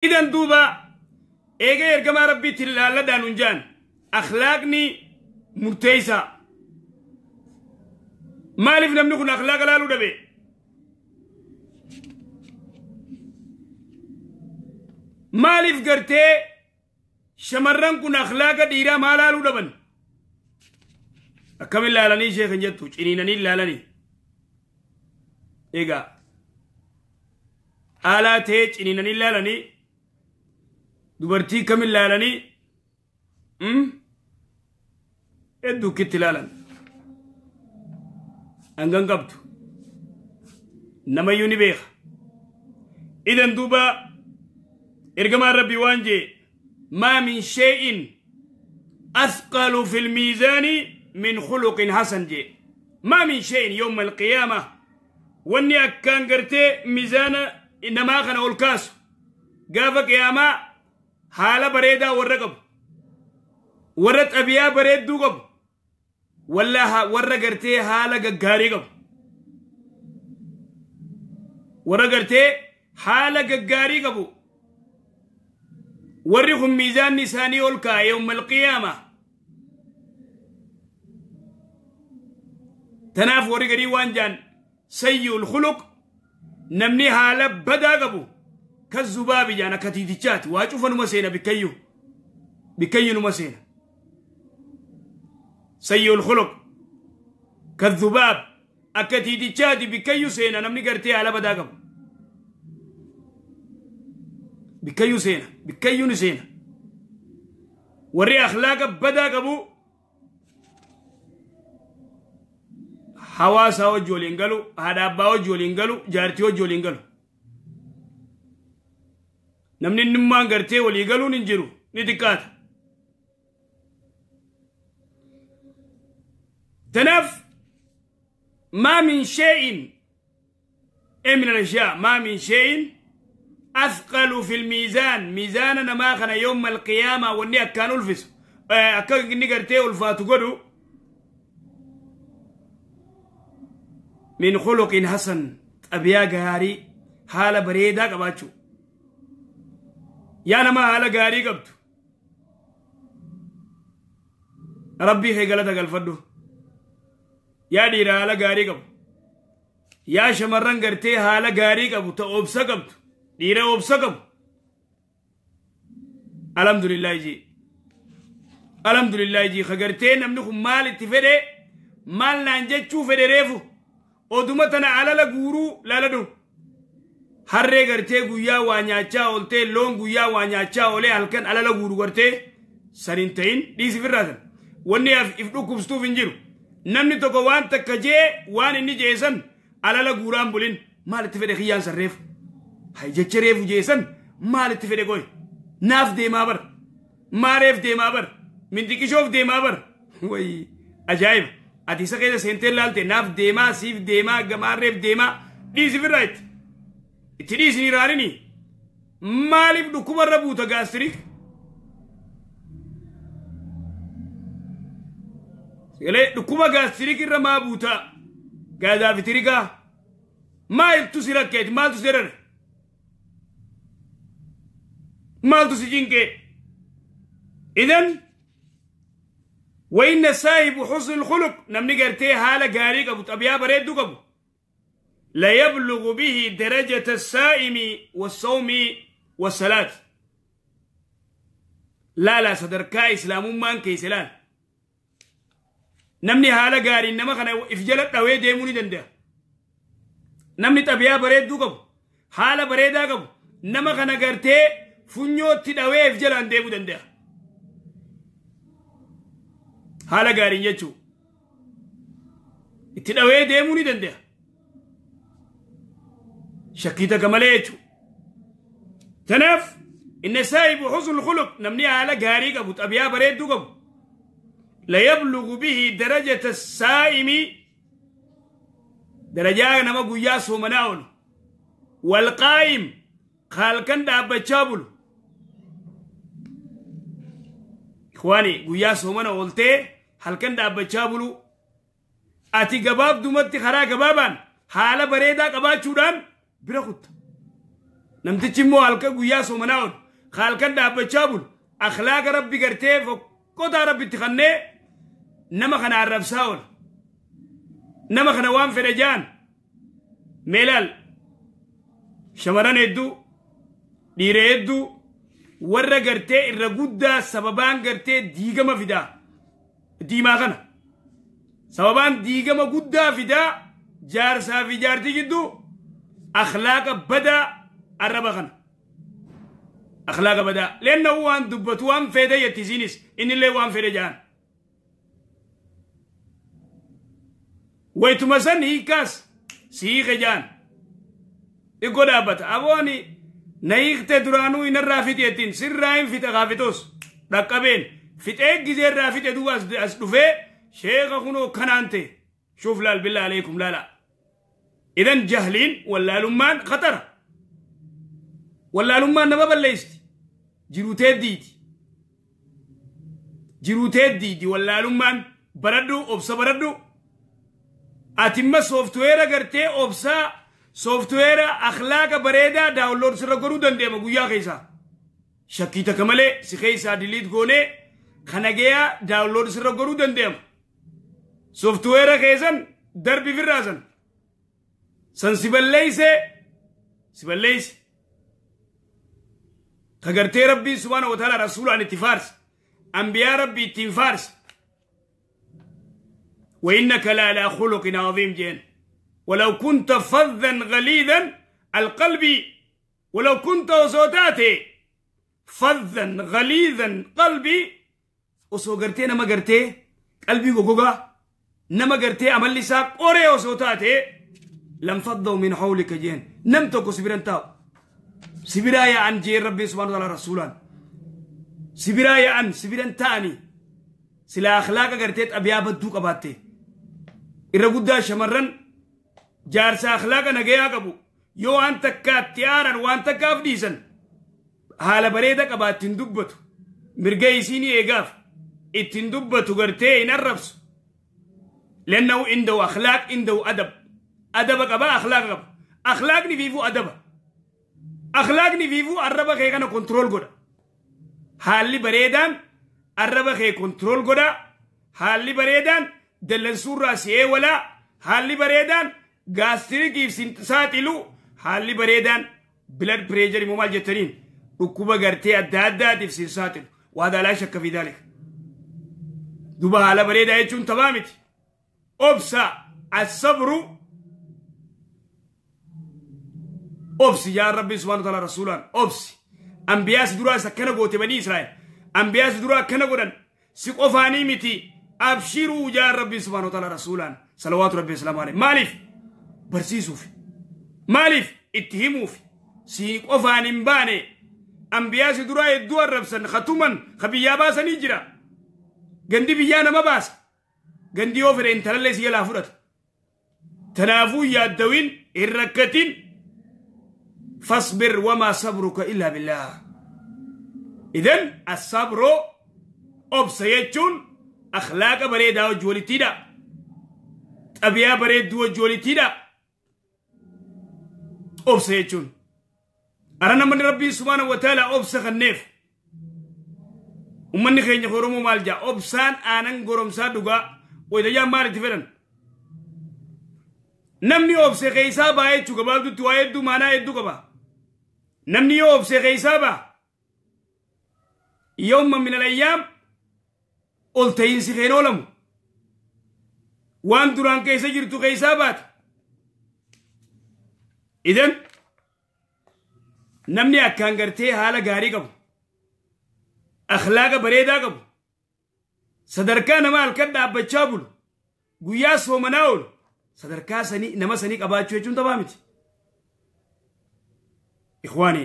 Idan duuba eega ergamaa rabbiitti laalladhaan hunjaan akhlaaqni murteessaa. Maaliif namni kun akhlaaqa laaluu dhabe? Maaliif gartee shamarran kun akhlaaqa dhiiraa maa laaluu dhaban? Akkamin laalanii ishee kan jettu ciniinanii laalanii. Egaa haalaa ta'ee ciniinanii laalanii dubartii kamin laalanii hedduu kitti laalan. Hangan qabdu namayyuu ni beeka. Idan duuba ergamaan rabbii waan jee maa min shay'in athqalu fil miizaani min khuluqin hasan jee. Maa min shay'in yawma alqiyaama wanni akkaan gartee miizaana namaa kana ol kaasu gaafa qiyaamaa haala bareedaa warra qabu, warra xabiyaa bareedduu qabu, warra gartee haala gaggaarii qabu, warra gartee haala gaggaarii qabu, warri kun miizaanni isaanii ol kaa'e yawma alqiyaama. Tanaaf warri garii waan jaan sayyi'ul khuluq namni haala badaa qabu kazzubaabi jaan akka tiitichaati waa cufanuma seena bikkayyuu numa seena. Sayyi'ul khuluq kazzubaab akka tiitichaati bikkayyuu seena namni gartee haala badaa qabu bikkayyuu seena bikkayyuu ni seena. Warri akhlaaqa badaa qabu hawaasaa wajji waliin galu, haadha abbaa wajji waliin galu, jaartii wajji waliin galu. Namni innummaan gartee walii galuun hin jiru ni xiqqaata. Tanaaf maa min shay'in min al-ashyaa maa min shay'in athqalu fil miizaan miizaana namaa kana yawma alqiyaama wanni akkaan ulfisu akka inni gartee ulfaatu godhu min khuluqin hasan xabiyaa gaarii haala bareedaa qabaachuu. Yaa nama haala gaarii qabdu rabbii kee galata galfadhu. Yaa dhiira haala gaarii qabu, yaa shamarran gartee haala gaarii qabu ta obsa qabdu, dhiira obsa qabu, alhamdulillahi jii alhamdulillahi jii. Ka gartee namni kun maal itti fedhe maal naan jechuu fedhe reefu oduma tana alala guuruu laaladhu. Harree gartee guyyaa waa nyaachaa ooltee loon guyyaa waa nyaachaa oolee halkan alala guuru gartee san hin ta'in dhiisi firraatan. Wanni if dhukkubstuuf hin jiru. Namni tokko waan takka jee waan inni jeesan alala guuraan bulin maal itti fedhe kiyyaan san reefu. Hay jecha reefu jeesan maal itti fedhe goy. Naaf deemaa bar. Maareef deemaa bar. Mindiqishoof deemaa bar. Wayi ajaa'iba. Ati isa keessa seentee laalte naaf deemaa siif deemaa gamaarreef deemaa dhiisi firraa itti. Itti dhiisni raarini maaliif dhukkubarra buuta gaastiriik? Sagalee dhukkuba gaastiriik irra maa buuta? Gaazaafitrikaa maaltu si rakkeeti? Maaltu si darare? Maaltu si cinqee? Idan وإن صاحب حسن الخلق نمني قرتي حالة غاري قبو طبيعة بريدو قبو لا يبلغ به درجة الصائم والصوم والصلاة. لا لا صدركا إسلام مان كيسلان نمني حالة غاري إنما خنا إفجلت أوي ديموني دنده. نمني طبيعة بريدو قبو حالة بريدا قبو نما خنا قرتي فنيو تدوي إفجلان ديمو دنده. Haala gaariin jechuu itti dhawee deemuu ni danda'a. Shakkii takka malee jechuu. Tanaaf inni saahibu husnul khuluq namni haala gaarii qabu xabiyaa bareedduu qabu la yablugu bihi darajata saa'imi darajaa nama guyyaa soomanaa oolu walqaa'im halkan dhaabbachaa bulu. Ikhwaani guyyaa soomana ooltee halkan dhaabbachaa bulu ati gabaabdumatti karaa gabaabaan haala bareedaa qabaachuudhaan bira kutta. Namtichi immoo halkan guyyaa soomanaa oolu halkan dhaabbachaa bulu akhlaaqa rabbi gartee fokkotaa rabbitti kannee nama kana arrabsaa oola. Nama kana waan fedhe jaan meelaal shamarran hedduu dhiira hedduu warra gartee irra guddaa sababaan gartee diigama fidaa diimaa kana sababaan diigama guddaa fidaa jaarsaa fi jaartii gidduu akhlaaqa badaa arraba kana akhlaaqa badaa leenna waan dubbatu waan fedhe jetti isiinis innillee waan fedhe jaan waytuma san hiikaas si hiike jaan xiqqoo dhaabbata abooni na hiikte duraanuu inarraa fixe jettiin sirraa hin fixe kaafixoos dhaqqabeen fixee gizee irraa fixe duuba as dhufee sheeka kunoo kanaan ta'e shuuf laal billaa aleekum laala idan jahliin wallaalummaan khatara wallaalummaan nama balleeysti jirutee diidi wallaalummaan baradhu obsa baradhu atimma sooftuweera gartee obsaa sooftuweera akhlaaqa bareedaa daawunlood sirra godhuu dandeema guyyaa keessaa shakkii takka malee si keessaa diliit goonee kana gayaa daawunlood sirra godhuu dandeema sooftuweera keessan darbi firraasan san si balleeyse ka gartee rabbii subhaana wa ta'ala rasuulaan itti faarse ambiyaa rabbii ittiin faarse وإنك لعلى خلق عظيم جين ولو كنت فظا غليظا القلب ولو كنت وصوتاتي فظا غليظا قلبي وصو قرتي نما قرتي قلبي غوغا نما قرتي عمل لي ساق اوري وصوتاتي لم فضوا من حولك جين نمتك سبيرنتاو سبيرايا عن جين ربي سبحانه وتعالى رسولا سبيرايا عن سبيرنتاني سلا أخلاق قرتيت أبيا بدوك أباتي إرا قد شمرن جارس أخلاق نجيا قبو يو أنت كاتيارا وأنت كاف ديسن حالة بريدك أبات تندبتو مرقاي سيني إيقاف اتندبتو قرتي إن الربس لأنه عنده أخلاق عنده أدب أدبك أبا أخلاق أبا أخلاق نفيفو أدب أخلاق نفيفو الربا خيغانا كنترول قد حالي بريدان الربا خي كنترول قدا حالي بريدان دلنسور راسي ولا حالي بريدان غاستريك ساتلو حالي بريدان بلاد بريجر ممال جترين ركوبة غرتي الدادات في ساتلو وهذا لا شك في ذلك دوبا حالا بريدا يجون تمامت أبسا الصبر أبسي يا ربي سبحانه وتعالى رسولا أبسي أنبياء سدورا سكنا قوتي بني إسرائيل أنبياء سدورا كنا قدن سقفاني متي أبشروا يا ربي سبحانه وتعالى رسولا صلوات ربي وسلامه عليه مالف برسيسوف مالف اتهموف سقفاني مباني أنبياء سدورا يدور ربسن ختوما خبيا باسا نجرا غندي بيانا ما باس غندي أوفر انتلالي سيلا فرط تنافو يا الدوين الركتين فاصبر وما صبرك إلا بالله. إذن الصبر أبسيتون أخلاق بريدة وجولتيدا أبيا بريد وجولتيدا أبسيتون أرانا من ربي سبحانه وتعالى أبسخ النف ومن خين يخرمو مالجا أبسان آنن غرم سادوغا وإذا جاء مالي تفرن Namni obse keessaa baa jechuu gabaabdutti waa hedduu maanaa hedduu qaba. Namni yoo obse keessaa baa yawma min al-ayyaam ol ta'iinsi keen oolamu. Waan duraan keessa jirtu keessaa baata. Idan namni akkaan gartee haala gaarii qabu, akhlaaqa bareedaa qabu, sadarkaa nama halkan dhaabbachaa bulu, guyyaa soomanaa oolu, sadarkaa sanii nama sanii qabaachuu jechuun taphaa miti. Ikhwaani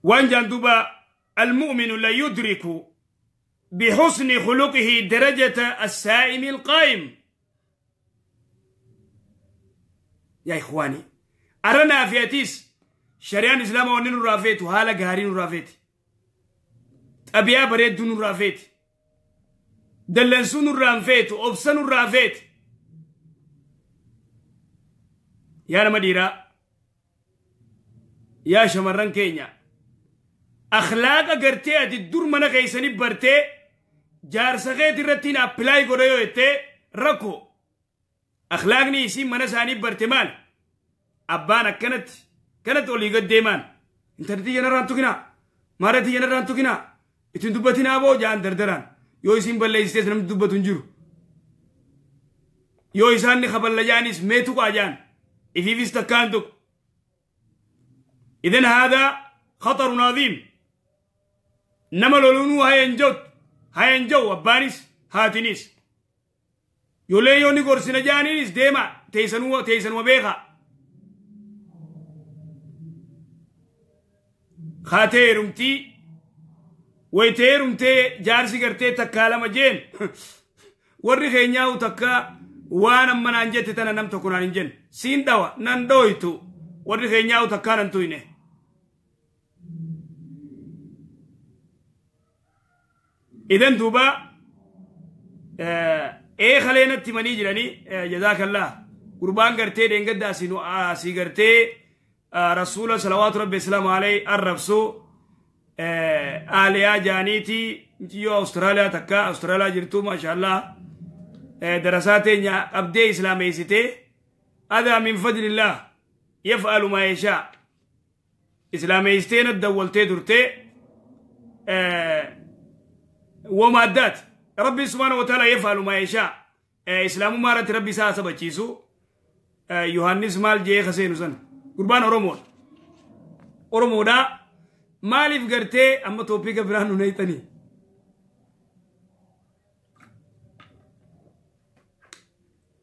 waan jaan duuba المؤمن لا يدرك بحسن خلقه درجة السائم القائم. يا إخواني أرانا فياتيس شريان الإسلام ونين رافيت وهالا غارين رافيت أبيا بريد دون رافيت دلنسون رافيت أبسن رافيت يا رمديرا Yaa shamarran keenya, akhlaaqa gartee ati dur mana keessanii bartee jaarsa keeti irratti hin apply godhe yoo jettee rakkoo. Akhlaaqni isiin mana isaanii barte maal? Abbaan akkanatti kanatti olii gad deemaan, intalli yanarraan tuqinaa, maarratti yanarraan tuqinaa, ittiin dubbatinaa boo jaan dardaraan. Yoo isiin balleessitees namni dubbatu hin jiru. Yoo isaan ni kaballajaanis mee tuqaa jaan ifiifis takkaan tuqu. إذن هذا خطر عظيم. نما لولونو هاي هينجو أبانيس هاتينيس يولي يوني قرسنا جانينيس ديما تيسنوا تيسنوا بيخا خاتيرمتي ويتيرمتي جارسي قرتي تكالا مجين ورّي خينياو تكا وانا من أنجت تنا نم تكون أنجن سين دوا نندويتو ورّي خينياو تكا ننتوينه. إذن دوبا إيه خلينا التمني جراني جزاك الله قربان قرتي دينقد أسينو أسي قرتي رسول صلوات ربي السلام عليه الرفسو آليا جانيتي يو أستراليا تكا أستراليا جرتو ما شاء الله درساتي أبدي إسلامي ستي هذا من فضل الله يفعل ما يشاء. إسلامي ستي ندولتي درتي ومادات ربي سبحانه وتعالى يفعل ما يشاء. إسلام مارت ربي ساسا بچيسو يوحنس مال جي خسينو سن قربان أورمو أورمو دا مالف قرتي أما توبيك برانو نيتني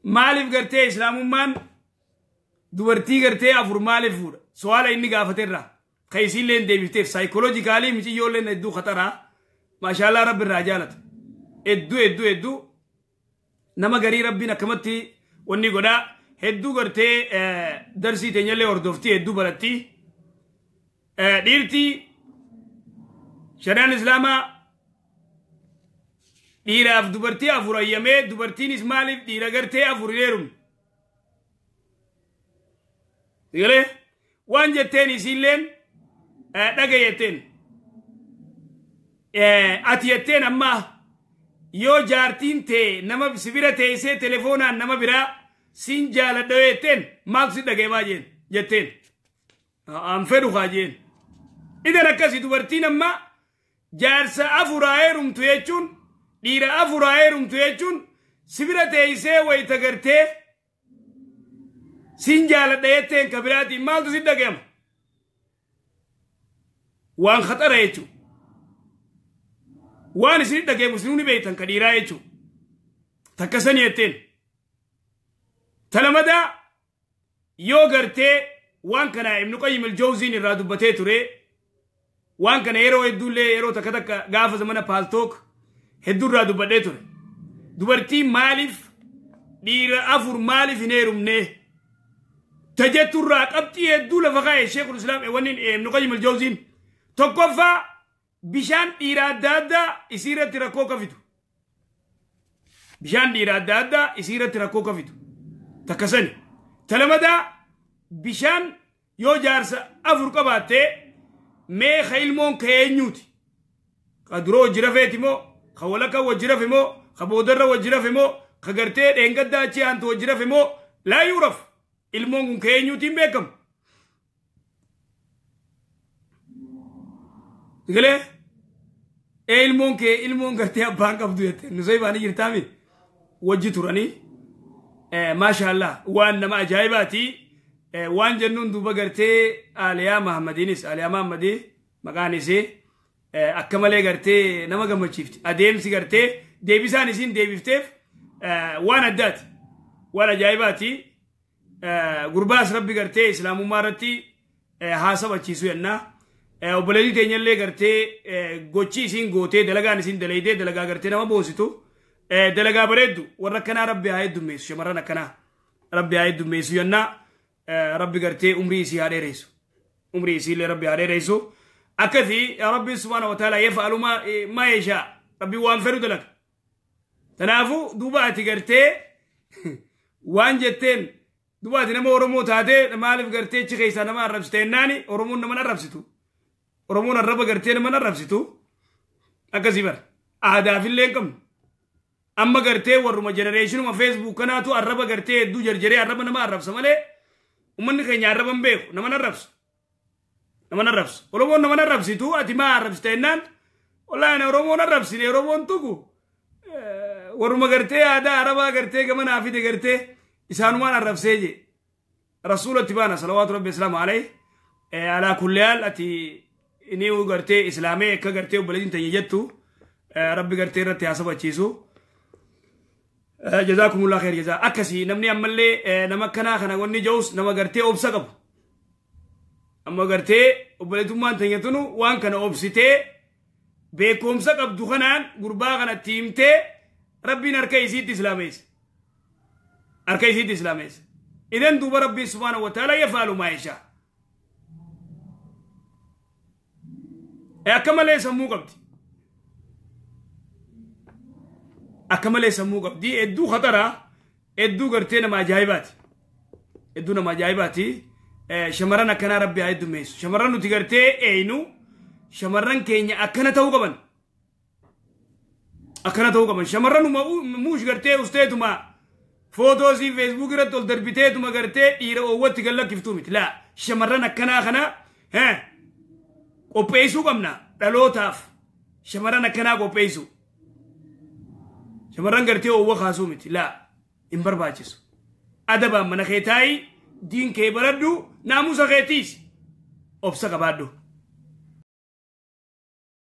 مالف قرتي إسلام مان دوبرتي قرتي أفر مالف فور سؤال إني قافتر را خيسين لين ديبتيف سايكولوجيكالي مشي يول لين ادو خطرها ما شاء الله رب الرجالت ادو ادو ادو نما غري ربي نكمتي وني غدا هدو غرتي درسي تنيله وردفتي هدو برتي ديرتي شريان الاسلام ديراف دبرتي افور ايامه دبرتي اسمالي ديرا غرتي افور يرم ديله وان جتين سيلين دغيتين ati jetteen amma yoo jaartiin tee nama si bira teessee telefoonaan nama biraa siin jaaladha jetteen maaltu si dhaga'emaa jeen jetteen an fedhu kaa jeen. Idan akkasi dubartiin amma jaarsa afuraa heerumtu jechuun dhiira afuraa heerumtu jechuun si bira teessee wayita gartee siin jaaladha jetteen ka biraatiin maaltu si dhaga'ama waan khaxara jechuudha. Waan isin dhagee musliimni beektan ka dhiiraa jechuudha. Takka sani jetteen. Talamadaa yoo gartee waan kana Ibnu Qayyim al-Jawziin irraa dubbatee ture waan kana yeroo hedduullee yeroo takka takka gaafa zamana Paaltook hedduu irraa dubbadhee ture. Dubartii maaliif dhiira afur maaliif hin heerumne tajettu irraa qabxii hedduu lafa kaa'e Sheekhul Islaam wanni Ibnu Qayyim al-Jawziin tokkoffaa bishaan dhiira adda addaa isii irratti rakkoo kafitu. Bishaan dhiira adda addaa isii irratti rakkoo kafitu. Takka sani. Talamadaa bishaan yoo jaarsa afur qabaattee mee ka ilmoon ka eenyuuti? Ka duroo wajji rafeeti moo? Ka walakka wajji rafe moo? Ka boodarra wajji rafe moo? Ka gartee dheengaddaa achi aantu wajji rafe moo? Laa yuuraf. Ilmoon kun ka eenyuuti hin beekamu. Galee? Ilmoon kee ilmoon gartee abbaan qabdu jette nusay baanii jirtaami wajji turanii maashaallah waan nama ajaa'ibaati waan jennuun duuba gartee Aaliyaa Mahammadiinis Aaliyaa Mahammadii maqaan isee akka malee gartee nama gammachiifti adeemsi gartee deebisaan isiin deebifteef waan addaati waan ajaa'ibaati gurbaas rabbi gartee islaamummaa irratti haa sabachiisu jennaa. Obboleettii teenyallee gartee gochi isiin gootee dalagaan isiin dalaydee dalagaa gartee nama boonsitu dalagaa bareeddu warra akkanaa rabbi haa heddummeessu shamarran akkanaa rabbi haa heddummeessu jennaa rabbi gartee umrii isii haa dheeressu umrii isiillee rabbi haa dheeressu akkasii rabbi subhaana wa ta'ala yaf'alu maa yashaa rabbi waan fedhu dalaga. Kanaafuu duuba ati gartee waan jetteen Dubaati nama Oromoo taatee maaliif gartee achi keessaa nama arrabsite jennaani Oromoon nama arrabsitu. Oromoon arraba gartee nama arrabsitu. Akkasii bara. Aadaafillee hin qabnu. Amma gartee warruma generation Facebook kanaatu arraba gartee hedduu jarjaree arraba nama arrabsa malee uummanni keenya arraba hin beeku, nama arrabsu. Nama arrabsu. Oromoon nama arrabsitu, ati maa arrabsite jennaan wallaahi Oromoon arrabsine, Oromoon tuqu. Warruma gartee aadaa arabaa gartee gama naa fide gartee isaanumaan arrabsee je. Rasuulatti baana salawaatu rabbi islaamu alayhi. Alaa kulli haal ati inni gartee islaamee akka gartee obboleettiin tanya jettu rabbi gartee irratti haa sabachiisu. Jazaakumullah khair jazaa. Akkasii namni ammallee nama akkanaa kana wanni ja'us nama gartee obsa qabu. Amma gartee obboleettummaan tanya tunu waan kana obsitee beekumsa qabdu kanaan gurbaa kanatti himtee rabbiin harka isiitti islaameesse. Harka isiitti islaameesse. Idan duuba rabbiin subhaanahu wa ta'ala yafaalu maa yashaa. Akka malee sammuu qabdi. Akka malee sammuu qabdi. Hedduu khataraa, hedduu gartee nama ajaa'ibaati. Hedduu nama ajaa'ibaati. Shamarran akkanaa rabbi haa heddummeessu. Shamarran nuti gartee eenyu shamarran keenya akkana ta'uu qaban. Akkana ta'uu qaban. Shamarran muush gartee usteetuma footoo isii feesbuuk irratti ol darbiteetuma gartee dhiira oowwatti gad lakkiftuu miti. Laa shamarran akkanaa kana qopheessuu qabna dhalootaaf. Shamarran akkanaa qopheessuu. Shamarran gartee oowwa kaasuu miti. Laa hin barbaachisu. Adabaan mana kee taa'i, diin kee baradhu, naamusa keetiis obsa qabaadhu.